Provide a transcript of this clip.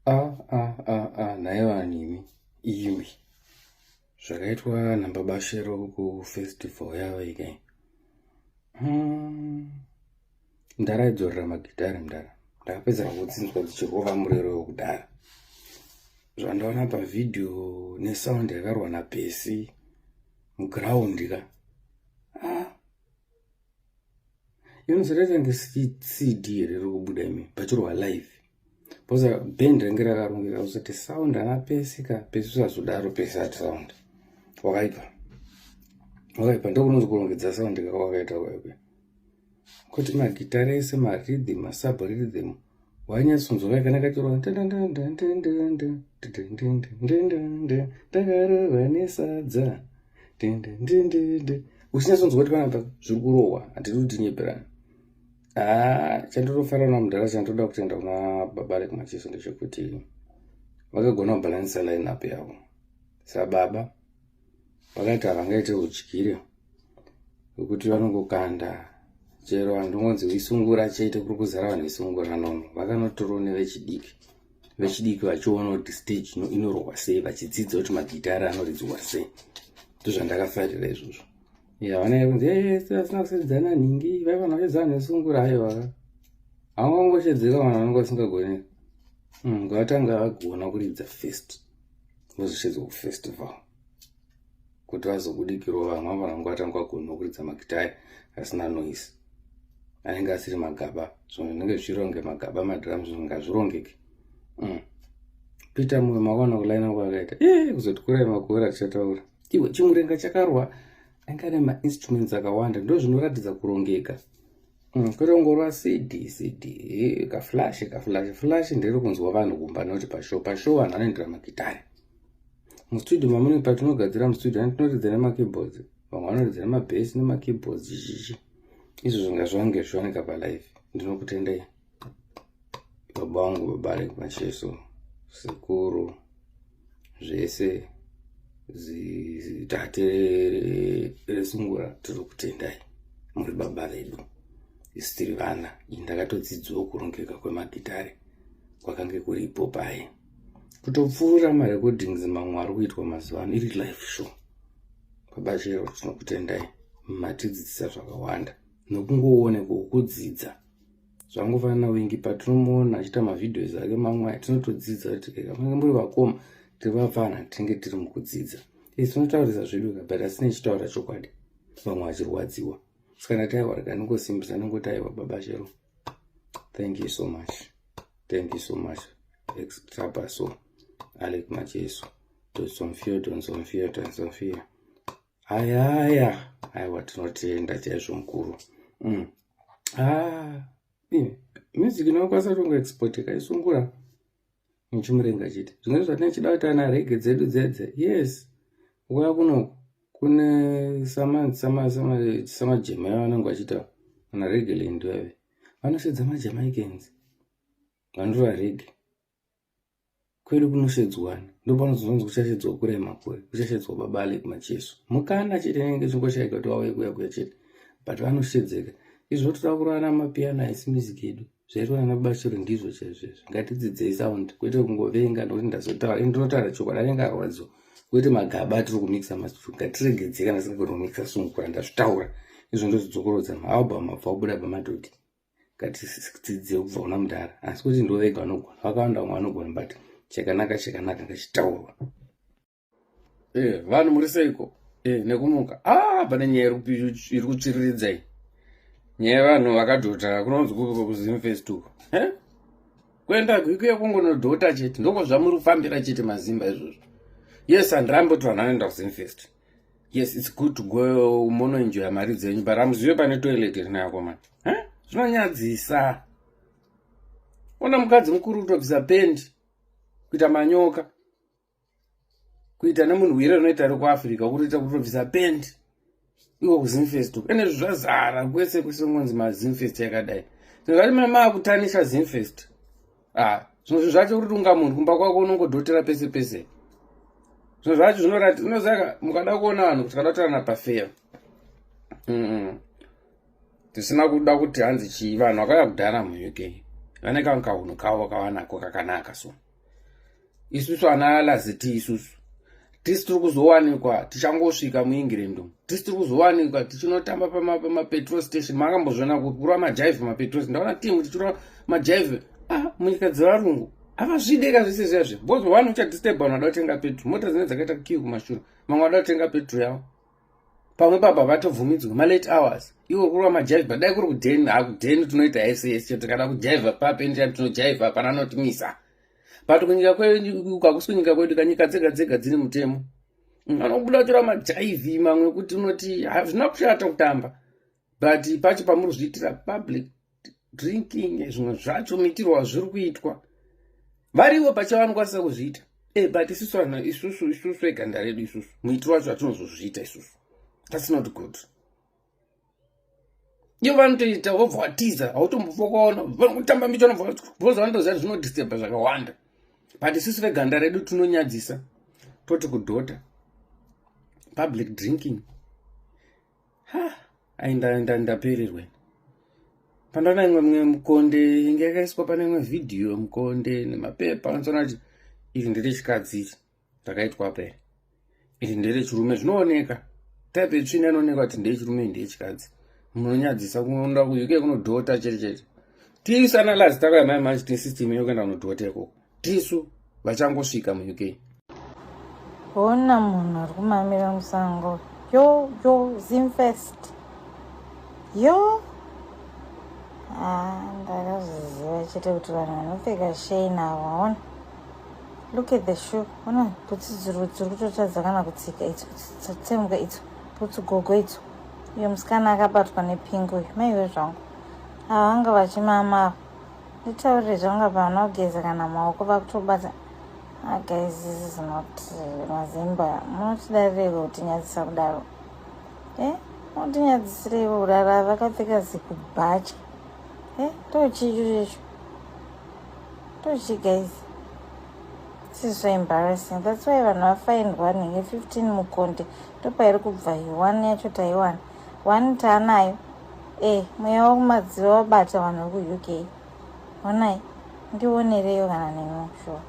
Ah, ah, ah, ah, nhai vanhu imi, imi. Zvakaitwa naBaba Shero kufestival yavo ikai. Mdara aidzorera magitare mdara. Ndakapedzera kudzinzwa dzichirova murero wekudhara. Zvandaona pavhidhiyo nesound yakarwa naPesi muground ka. Ah. Inozoita kunge CD here riri kubuda imi pachirwa live. Because band ringe rakarongeka usati sound ana Pesi ka Pesi usazodaro Pesi ati sound. Wakaipa. Wakaipa ndokunonzi kurongedza sound ka wakaita kwaipa. Kuti magitare ese marhythm masub rhythm wanyatsonzwa yakanaka chirwa takarova nesadza uchinyatsonzwa kuti panapa zviri kurohwa handidi kuti tinyeperana. Haa, chandinofarira namudhara, chandoda kutenda kuna Baba Alec Macheso ndechekuti vakagona kubhalansisa line up yavo sababa. Vakaita havangaite udyire wekuti vanongokanda chero vanhu ndongonzi uisungura chete, kuri kuzara vanhu isungura nono. Vakanotorawo nevechidiki, vechidiki vachiona kuti stage inorohwa sei, vachidzidza kuti magitari anoridzwa sei. Ndozvandakafarira izvozvo. Ya, vana kunzi vasina kusedzana nhingi, vai vanhu vachedzana nesungura. Aiwa, haungangoshedzeka vanhu vanenge vasingagoni. Ngavatanga vagona kuridza first, vozoshedzwa kufestival kuti vazobudikirawo. Vamwe vanhu vangu vatanga vagona kuridza magitari asina noise, anenge asiri magaba. Zvinhu zvinenge zvichironge magaba, madrum, zvinhu ngazvirongeke. Peter Moyo makaona kulaina kwakaita e kuzoti kurai makore atichataura iwe. Chimurenga chakarwa anga ane mainstruments akawanda, ndo zvinoratidza kurongeka. Kwete kungorwa cd cd, kaflash kaflash flash. Ndiri kunzwa vanhu kumba noti pashow, pashow vanhu vanoendera magitari. Mustudio mamune patinogadzira mustudio ani tinoridza nemakeyboards, vamwe vanoridza nemabhesi nemakeyboards, chichichi. Izvo zvinga zvange zvichiwanika palive. Ndinokutendai baba vangu, Baba Alec Macheso, sekuru, zvese zitate resungura. Tiri kutendai, muri baba vedu, isu tiri vana. Ini ndakatodzidzawo kurongeka kwemagitare kwakange kuripo paye kutopfuura marecordings mamwe ari kuitwa mazuva ano iri live show. Baba Shero, tinokutendai, matidzidzisa zvakawanda nokungoone kukudzidza. Zvangofanana naWingi, patinomuona achiita mavideos ake mamwe aya tinotodzidza kuti kamunenge muri vakoma, tiri vapfana, tinenge tiri mukudzidza. Isi tinotaurisa zvedu ka, but asine chitaura chokwadi, vamwe vachirwadziwa. Saka ndati aiwa, rega ndingosimbisa ningoti aiwa, Baba Shero, thank you so much, thank you so much. Extrabaso Alec Macheso, Donsomfio, Donsomfio, Donsomfio. Ayaya, aiwa, tinotenda chaizvo mukuru. Ah, music inokwanisa kutongoexporteka isungura muchimurenga chete. Zvimwe zvatinenge tichida kuti ana reggae dzedu dzedze, yes, kuuya kunoku kune samajema vanenge vachiita ana reggae land, vave vanoshedza maJamaicans vanorova reggae. Kwedu kunoshedzwana, ndopanozonzi kuchashedzwa kurai makore, kuchashedzwa Baba Alec Macheso. Mukana chete inenge chingoshaika kuti vauye kuya kuya chete, but vanoshedzeka. Izvo toda kurova namapiano, haisi music yedu. Zvaitwa nana Baba Shero ndizvo chaizvo izvo. Ngatidzidzei sound, kwete kungovenga nokuti ndazotaura. Ini ndinotaura chokwadi, anenge arwadziwa. Kwete magaba atiri kumixa mastudio, ngatiregedzei kana tisingagoni kumixa sungura. Ndazvitaura izvo, ndozvidzokorodza. Maalbum abva kubuda pamadhodhi, ngatidzidze kubva kuna mudhara. Asi kuti ndo vega vanogona, vakawanda vamwe vanogona, but chakanaka chakanaka ngachitaurwa. Vanhu muri seiko nekumuka? Ah, pane nyaya iri kutsviriridza iyi, nyaya yevanhu vakadhota. Kunonzi kupi kuZimfest uko? Kuenda ikuya kungonodhota chete, ndoko zvamuri kufambira chete mazimba izvozvo. Yes, handirambi kuti vanhu vanoenda kuZimfest. Yes, it's good to go monoenjoya mari dzenyu, but hamuzive pane toilet iri nayako mani. Zvinonyadzisa. Ona mukadzi mukuru kutobvisa pendi kuita manyoka, kuita nemunhu wire rinoita rekuAfrica, kutoita kutobvisa pendi iko kuZimfest uko. Ene zvazara kwese kwese, ngonzi maZimfest yakadai. Zvingati maakutanisha Zimfest. Ah, zvinhu zvacho kuti unga munhu kumba kwako unongodhotera pese pese. Zvinhu zvacho zvinorati unozaka mukada kuona vanhu kuti kada kutaurana pafeya, Tisina kuda kuti hanzi chii, vanhu vakauya kudhara muUK vane kamwe kahunhu kavo kavanako kakanaka. So Isusu ana laziti isusu tisi tiri kuzowanikwa tichangosvika muEngland umu, tisi tiri kuzowanikwa tichinotamba pamapetrol station. Makambozviona kurova majaivhi pamapetrol? Ndaona timu tichirova majaivhi. Ah, munyika dzevarungu havazvideka zvese zviya zviya, because one, uchadisturb vanhu vada kutenga petrol. Mota dzinenge dzakaita queue kumashure, mamwe vada kutenga petrol yavo. Pamwe papa vatobvumidzwa malate hours, iwo kurova majaivha. Dai kuri kudheni, hakudheni tinoita ese ese. Tikada kujaivha papi, anytime tinojaivha, pana anotimisa. But kunyika kwedu hakusi kunyika kwedu kanyika dzega dzega dzine mutemo. Anobuda tora majaivhi mamwe ekuti unoti hazvina kushata kutamba, but pacho pamuri kuzviitira public drinking, zvimwe zvacho muitiro wazviri kuitwa, varivo pachavanokwanisa kuzviita. But isusu vanhu isusu eganda redu isusu, muitiro wacho hatinozozviita isusu, that's not good. Ivo vanotoita, vobva watiza, hautombofa kwaona vanokutamba micho, because vanotoziva kuti zvinodisturba zvakawanda. But isusu veganda redu tinonyadzisa, toti kudhota public drinking. Ha, ai, ndapererwa. Pandaona imwe mumwe mukonde inge yakaiswa pane imwe vhidhiyo, mukonde nemapepa, anotoona kuti iri nderechikadzi, iri rakaitwa apa, iri iri nderechirume. Zvinooneka, type yetsvina inooneka kuti ndeyechirume, ndeyechikadzi. Munonyadzisa. Kunoenda kuUK kunodhota chete chete. Tisu analazi takauya mai manje, tine system yekuenda kunodhota ikoko, tisu vachangosvika muUK. Hona munhu ari kumamira musango. Yo yo, Zimfest yo. Ah, ndakazviziva chete kuti vanhu vanopfeka Shein avo. Ona, look at the shoe. Ona bhutsi dziri kutotadza kana kutsika idzo, kutsemuka idzo bhutsu gogo idzo. Iyo musikana akabatwa nepingo uyu, maiwe zvangu, ava vanga vachimama ava. Nditaurire zvanga pavana kugeza kana maoko, vakutobata. Ah, guys, this is not mazimba. Munotidarireko kutinyadzisa kudaro? Eh, munotinyadzisireiko kudaro? Vakapfeka zikubhatya. Eh, tochicho checho tochi. Guys, this is so embarrassing. That's why vanhu vafaindwa nhinge 15 mukonde. Ndopairi kubva one yacho, taiwana one taanayo. E mweya wakumadziva wabata vanhu vekuUK. Onai, ndionereyo kana nemi sure.